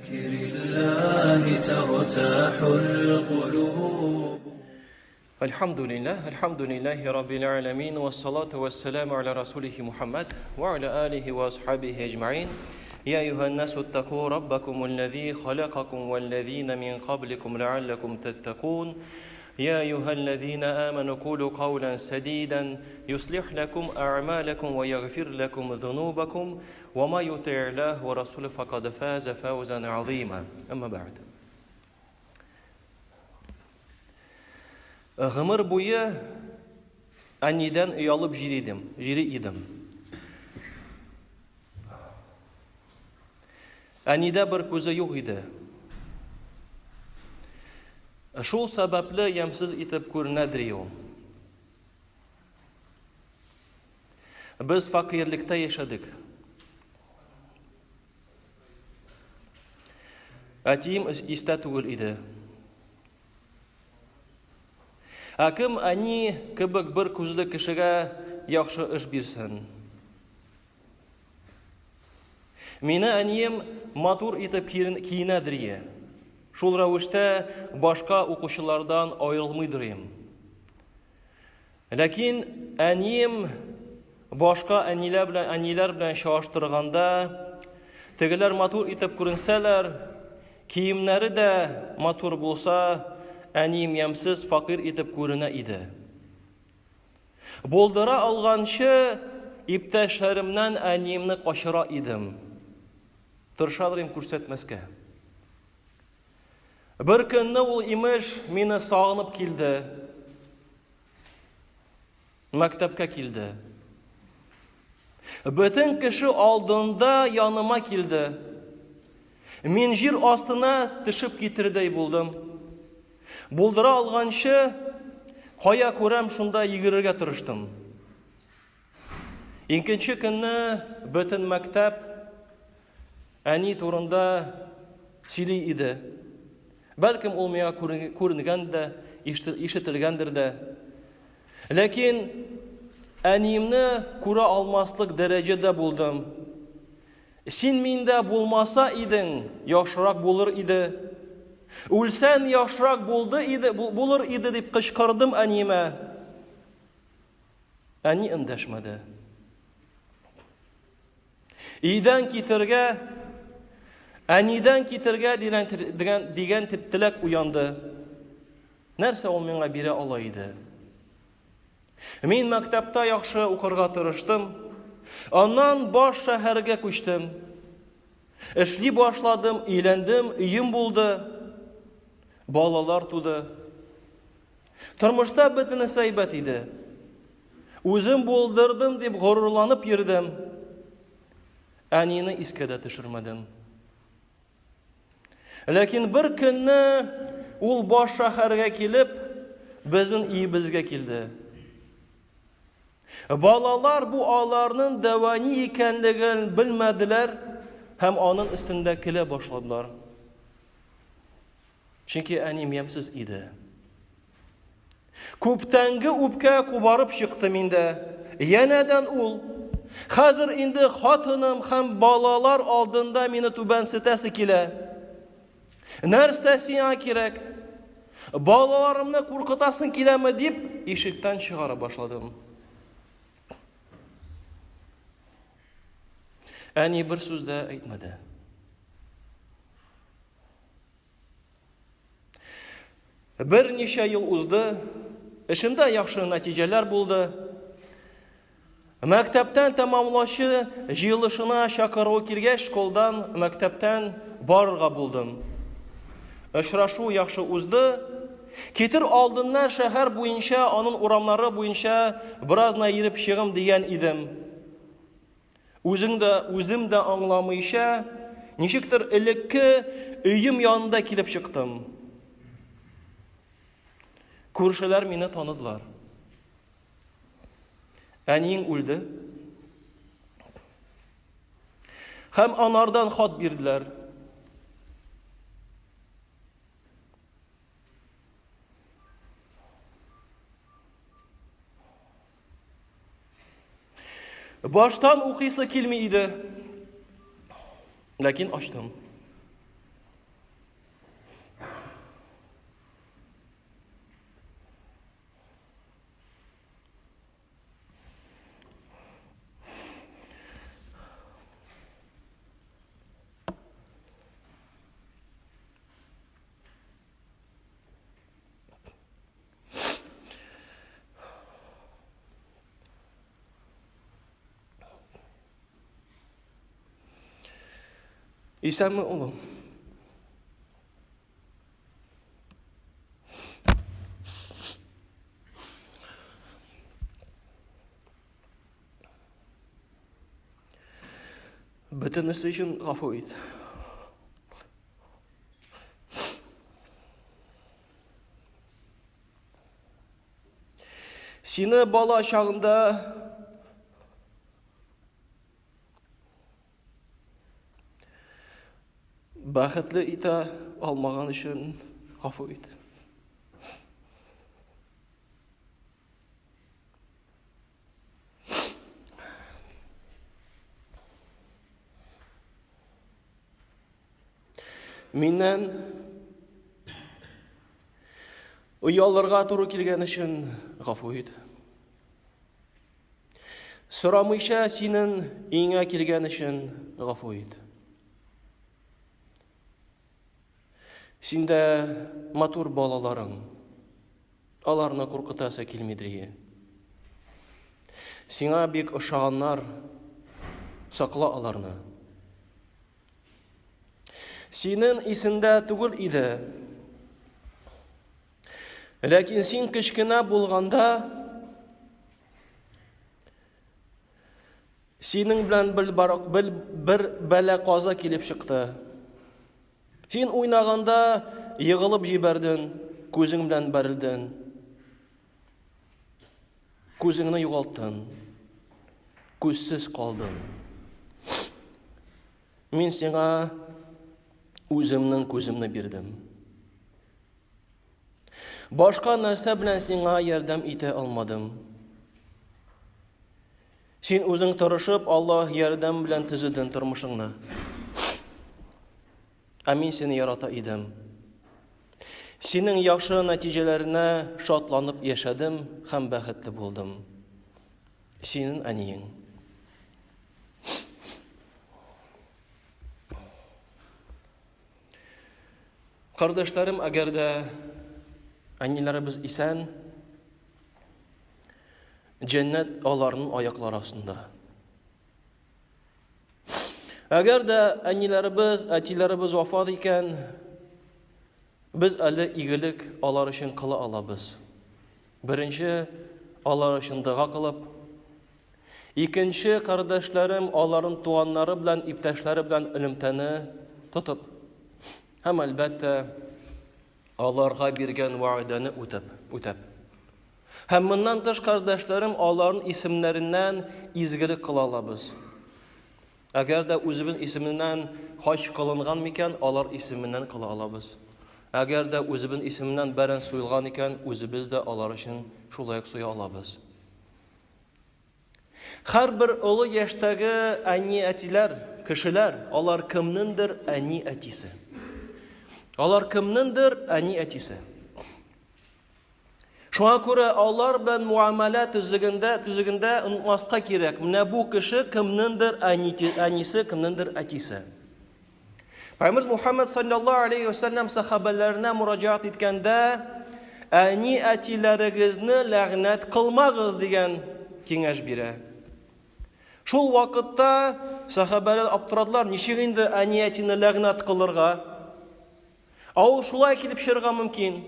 بذكر الله ترتاح القلوب. الحمد لله، الحمد لله رب العالمين، والصلاة والسلام على رسوله محمد وعلى آله وأصحابه أجمعين. يا أيها الناس اتقوا ربكم الذي خلقكم والذين من قبلكم لعلكم تتقون. يا أيها الذين آمنوا قولوا قولا سديدا يصلح لكم أعمالكم ويغفر لكم ذنوبكم وما يطع الله ورسوله فقد فاز فوزا عظيما. أما بعد. Гомер буе әнидән оялып җири идем, җири идем. Әнидә бер күзе юк иде. Шул сәбәпле ямьсез итеп күренәдер ул. Без фәкыйрьлектә яшәдек. Әтием истә түгел иде. Ә кем әни кебек бер күзле кешегә яхшы эш бирсен? Мине әнием матур итеп киенәдер ие. Шул рәвештә башка укучылардан аерылмыйдыр им. Ләкин әнием башка әниләр белән әниләр белән чагыштырганда, тегеләр матур итеп күренсәләр, киемнәре дә матур булса, әнием ямьсез, факир итеп күренә иде. Булдыра алганчы иптәшләремнән әниемне качыра идем. Тырышадыр идем күрсәтмәскә. Бер көнне ул имеш мине сагынып килде. Мәктәпкә килде. Бөтен кеше алдында яныма килде. Мин җир астына төшеп китердәй булдым. Булдыра алганчы, кая күрәм, шунда йөгерергә тырыштым. Икенче көнне бөтен мәктәп әни турында сөйли иде. Бәлкем ул миңа күренгән дә, ишетелгәндер дә. Ләкин әниемне күрә алмаслык дәрәҗәдә булдым. Син миндә булмаса идең, яхшырак булыр иде. Үлсән яхшырак булды иде, булыр иде дип кычкырдым әниемә. Әни эндәшмәде. Өйдән китергә, әнидән китергә дигән, дигән, дигән теләк уянды. Нәрсә ул миңа бирә ала иде? Мин мәктәптә яхшы укырга тырыштым. Аннан баш шәһәргә күчтем. Эшли башладым, өйләндем, өем булды. Балалар туды. Тормышта бөтенесе әйбәт иде. Үзем булдырдым дип горурланып йөрдем. Әнине искә дә төшермәдем. Ләкин бер көнне ул баш шәһәргә килеп, безнең өебезгә килде. Балалар бу аларның дәвани икәнлеген белмәделәр һәм аның өстендә көлә башладылар. Чөнки әнием ямьсез иде. Күптәнге үпкә кубарып чыкты миндә. Янәдән ул. Хәзер инде хатыным һәм балалар алдында мине түбәнсетәсе килә. Нәрсә сиңа кирәк? Балаларымны куркытасың киләме дип, ишектән чыгара башладым. Әни бер сүз дә әйтмәде. Берничә ел узды. Эшемдә яхшы нәтиҗәләр булды. Мәктәптән тәмамлаучы җыелышына чакыру килгәч, школдан, мәктәптән барырга булдым. Очрашу яхшы узды. Китер алдыннан шәһәр буенча, аның урамнары буенча бераз йөреп чыгым дигән идем. Үзең дә, үзем дә аңламыйча, ничектер элекке өем янында килеп чыктым. Күршеләр мине таныдылар. Әниең үлде. Һәм анардан хат бирделәр. Баштан укыйсы килми иде. Ләкин ачтым. Исәнме, улым? Бөтенесе өчен гафу ит. Сине бала чагында бәхетле итә алмаган өчен гафу ит. Миннән оялырга туры килгән өчен гафу ит. Сорамыйча синең өеңә килгән өчен гафу ит. Синдә матур балаларың. Аларны куркытасы килмидер. Сиңа бик ошаганнар, сакла аларны. Синең исендә түгел иде. Ләкин син кечкенә булганда синең белән бер, бер, бер бәла каза килеп чыкты. Син уйнаганда егылып җибәрдең, күзең белән бәрелдең. Күзеңне югалттың. Күзсез калдың. Мин сиңа үземнең күземне бирдем. Башка нәрсә белән сиңа ярдәм итә алмадым. Син үзең тырышып, Аллаһ ярдәм белән төзедең тормышыңны. Ә мин сине ярата идем. Синең яхшы нәтиҗәләренә шатланып яшәдем һәм бәхетле булдым. Синең әниең. Кардәшләрем, әгәр дә әниләребез исән, җәннәт аларның аяклары астында. Әгәр дә әниләребез, әтиләребез вафат икән, без әле игелек алар өчен кыла алабыз. Беренче, алар өчен дога кылып, икенче, кардәшләрем, аларның туганнары белән, иптәшләре белән элемтәне тотып, һәм әлбәттә, аларга биргән вәгъдәне үтәп, үтәп. Һәм моннан тыш, кардәшләрем, аларның исемнәреннән изгелек кыла алабыз. Әгәр дә үзебез исеменнән хаҗ кылынган микән, алар исеменнән кыла алабыз. Әгәр дә үзебез исеменнән бәрән суелган икән, үзебез дә алар өчен шулай ук суя алабыз. Һәрбер олы яшьтәге әни-әтиләр, кешеләр, алар кемнеңдер әни-әтисе. Алар кемнеңдер әни-әтисе. Шуңа күрә алар белән муамәлә төзегендә, төзегендә онытмаска кирәк. Менә бу кеше кемнеңдер әнисе, кемнеңдер әтисе. Пәйгамбер Мухаммад саллаллаһу алейхи ва саллям сахабәләренә мураҗаат иткәндә, әни әтиләрегезне ләгънәт кылмагыз дигән киңәш бирә. Шул вакытта сахабәләр аптырадылар, ничек инде әни әтине ләгънәт кылырга? Ә ул шулай килеп чыгарга мөмкин.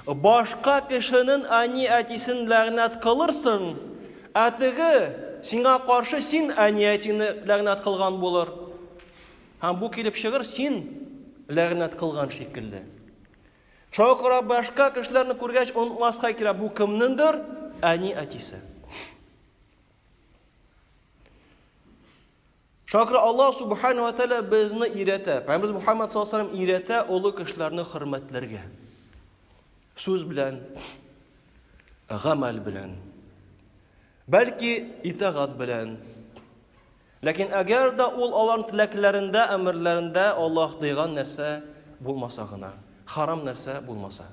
Башка кешенең әни әтисен ләгънәт кылырсың, ә теге сиңа каршы син әни әтине ләгънәт кылган булыр. Һәм бу килеп чыгыр син ләгънәт кылган шикелле. Шуңа күрә башка кешеләрне күргәч онытмаска кирәк, бу кемнеңдер әни әтисе. Шуңа күрә Аллаһ субхану ва тааля безне өйрәтә. Пәйгамбәребез Мухаммад саллаллаһу алейһи ва өйрәтә олы кешеләрне хөрмәтләргә. Сүз белән, гамәл белән. Бәлки итагать белән. Ләкин әгәр дә ул аларның теләкләрендә, әмерләрендә Аллаһ тыйган нәрсә булмаса гына, харам нәрсә булмаса.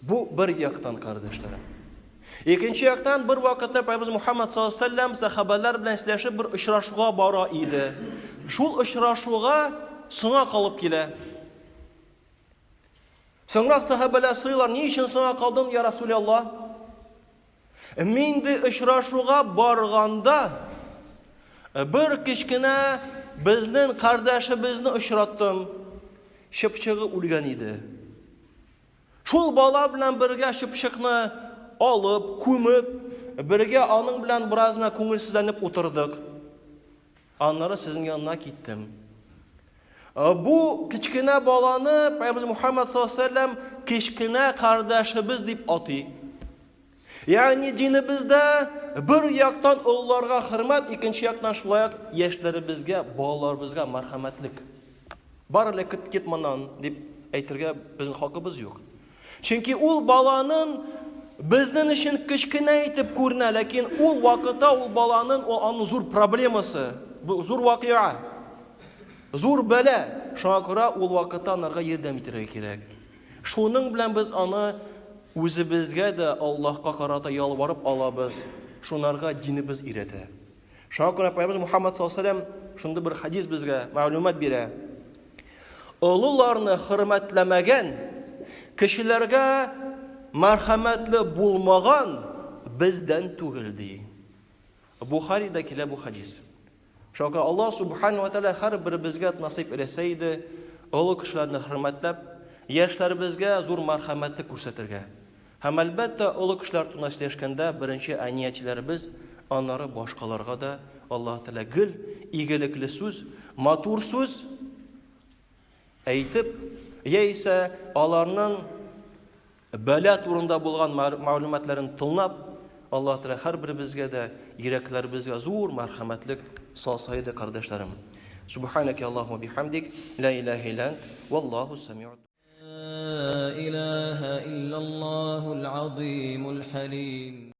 Бу бер яктан, кардәшләрем. Икенче яктан, бер вакытта Пәйгамбәребез Мухаммад саллаллаһу алейһи ва сәхабәләр белән сөйләшеп бер очрашуга бара иде. Шул очрашуга соңа калып килә. Соңрак сәхабәләр сорыйлар, ни өчен соңа калдың, я Расулаллаһ? Мин ди очрашуга барганда бер кечкенә безнең кардәшебезне очраттым. Чыпчыгы үлгән иде. Шул бала белән бергә чыпчыкны алып, күмеп, бергә аның белән бераз гына күңелсезләнеп утырдык. Аннары сезнең янына киттем. Бу кечкенә баланы Пәйгамбәребез Мухаммад саллаллаһу алейһи вәсәлләм кечкенә кардәшебез дип атый. Ягъни динебездә бер яктан олыларга хөрмәт, икенче яктан шулай ук яшьләребезгә, балаларыбызга мәрхәмәтлек. Бар әле кит, кит моннан дип әйтергә безнең хакыбыз юк. Чөнки ул баланың безнең өчен кечкенә итеп күренә, ләкин ул вакытта ул баланың ул аның зур проблемасы, бу зур вакыйга, зур бәла. Шуңа күрә ул вакытта анарга ярдәм итәргә кирәк. Шуның белән без аны үзебезгә дә Аллаһка карата ялварып алабыз. Шунарга динебез өйрәтә. Шуңа күрә Пәйгамбәребез Мухаммад саллаллаһу алейһи ва сәлләм шундый бер хадис безгә мәгълүмат бирә. Олыларны хөрмәтләмәгән, кешеләргә мәрхәмәтле булмаган бездән түгел ди. Бухарида килә бу хадис. Шуңа күрә Аллаһ субхану ва тааля һәр беребезгә насыйп иләсә иде, олы кешеләрне хөрмәтләп, яшьләребезгә зур мәрхәмәтлек күрсәтергә. Һәм әлбәттә, олы кешеләр турында сөйләшкәндә, беренче әни-әтиләребез, аннары башкаларга да Аллаһ Тәгалә гел игелекле сүз, матур сүз әйтеп, яисә аларның бәла турында булган мәгълүматларын тыңлап, Аллаһ Тәгалә һәрберебезгә дә йөрәкләребезгә зур мәрхәмәтлек салса иде, кардәшләрем. Субханaka Аллаһумма бихамдик, ла илаһа илля ант, валлаһу самиу. لا إله إلا الله العظيم الحليم.